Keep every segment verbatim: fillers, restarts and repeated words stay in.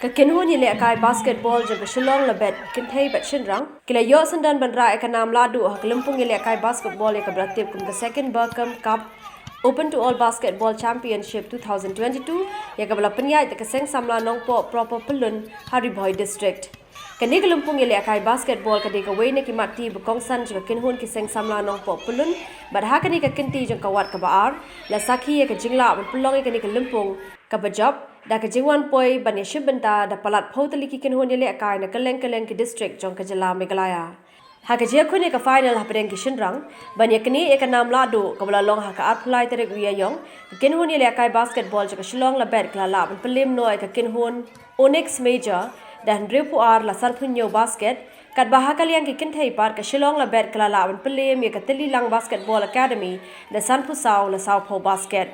Ka kynhun ïalehkai basketball jong ka Shillong Labet kynthei bad shynrang ki la ïoh syndon ban rah ïa ka nam lahduh ha ka lympung ïalehkai basketball ïa kaba la tip kum ka Second Burkom Cup Open to All Basketball Championship two thousand twenty-two, ïa kaba la pynïaid da ka Seng Samla Nongpoh Proper Pyllun ha Ri Bhoi District. Kane ka lympung ïalehkai basketball ka dei kawei na ki mat ti ba kongsan jong ka kynhun ki Seng Samla Nongpoh Pyllun, bad ha kane ka kynti jong ka wat kaba ar la sakhi ïa ka jinglah ban pynlong ïa kane ka lympung kaba jop da ka jingwan poi ban ïashim bynta da palat phew tylli ki kynhun ïalehkai na kylleng kylleng ki district jong ka jylla Meghalaya. Ha ka jingïakhun ïa ka final hapdeng ki shynrang ban ïaknieh ïa ka nam lahduh kaba la long ha ka arphew lai tarik u Ïaïong, ka kynhun ïalehkai basketball jong ka Shillong Labet ka la lah ban pynlem noh ïa ka kynhun Onyx Major da hynriewphew ar la sanphew hynñiew basket, katba ha ka liang ki kynthei pat ka Shillong Labet ka la lah ban pynlem ïa ka Tylli Lang Basketball Academy da sanphew saw la sawphew basket.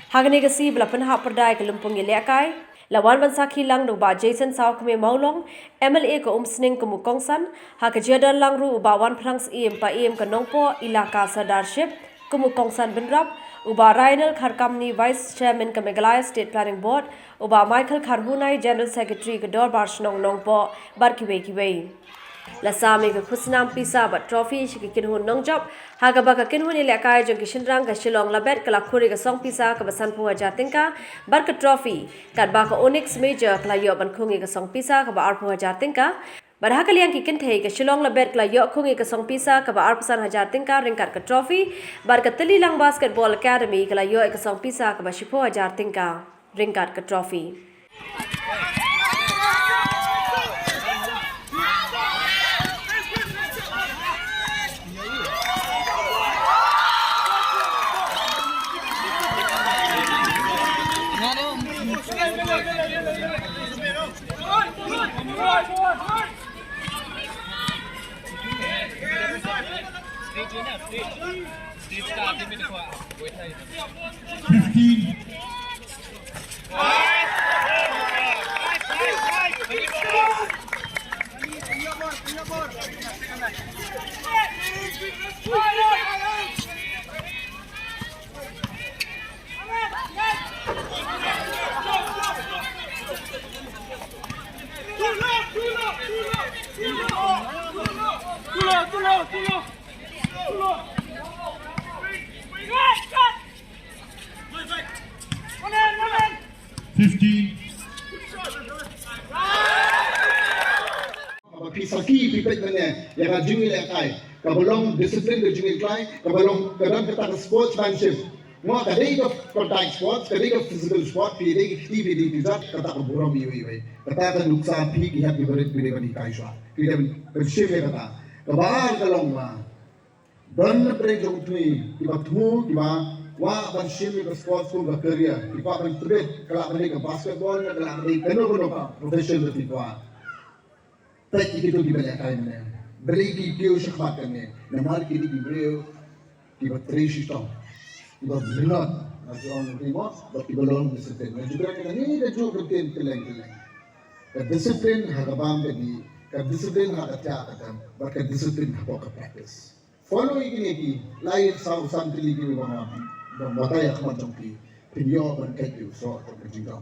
Ha kane ka sngi ba la pynhap pyrda ïa ka lympung ïalehkai la wan ban sakhi lang da u Bah Jason Sawkmie Mawlong, M L A ka Umsning kum u kongsan, ha ka jingdon lang ruh u Bah Wanphrang Syiem, Paiem ka Nongpoh Elaka Sirdarship kum u kongsan bynrap, u Bah Rainal Kharkamni, Vice Chairman ka Meghalaya State Planning Board, u Bah Michael Kharhunai, General Secretary ka Dorbar Shnong Nongpoh, bad kiwei kiwei. La sam ïa ka khusnam pisa bad trophy sha ki kynhun nongjop, ha kaba ka kynhun ïalehkai jong ki shynrang ka Shillong Labet ka la khur ïa ka song pisa kaba sanphew hajar tyngka bad ka trophy, katba ka Onyx Major ka la ïoh ban khung ïa ka song pisa kaba arphew hajar tyngka. Bad ha ka liang ki kynthei ka Shillong Labet ka la ïoh khung ïa ka song pisa kaba arphew san hajar tyngka ryngkat ka trophy, bad ka Tylli Lang Basketball Academy ka la ïoh ïa ka song pisa kaba shiphew hajar tyngka ryngkat ka trophy. Fifteen. Fifteen. Ba phi sakhi phi peit mynne ïa ka jingïalehkai kaba long discipline, ka jingïalehkai kaba long ka don kata ka sportsmanship. Mo ka dei ka contact sports, ka dei ka physical sport, phi dei ki kti, phi dei ki jat, kata ka burom iwei iwei. Kata ka nuksa phi ki hep ki barit phi dei ban hikai shuwa. Phi dei ban shim ïa kata. Kaba ar ka long ba don na pyrshah jong phi kiba thmu, kiba kwah ban shim ïa ka sports kum ka career, ki kwah ban tbit, ka lah ban dei ka basketball, ka lah ban dei kano kano ka profession ba phi kwah. Peit ïa kito kiba lehkai mynne. Balei ki kiew shakhmat kane? Namar ki dei ki briew kiba trei shitom, kiba minot, na jong ki mo, bad kiba long discipline. Na jong kane ka juh ka ktien kylleng kylleng. Ka discipline ha ka bam ka dih, ka discipline ha ka thiah ka tem, bad ka discipline hapoh ka practice. Follow ïa kine ki lai saw san tylli kiba nga batai ha khmat jong phi, phin ïoh ban kait ïa u soh jong ka jingdon.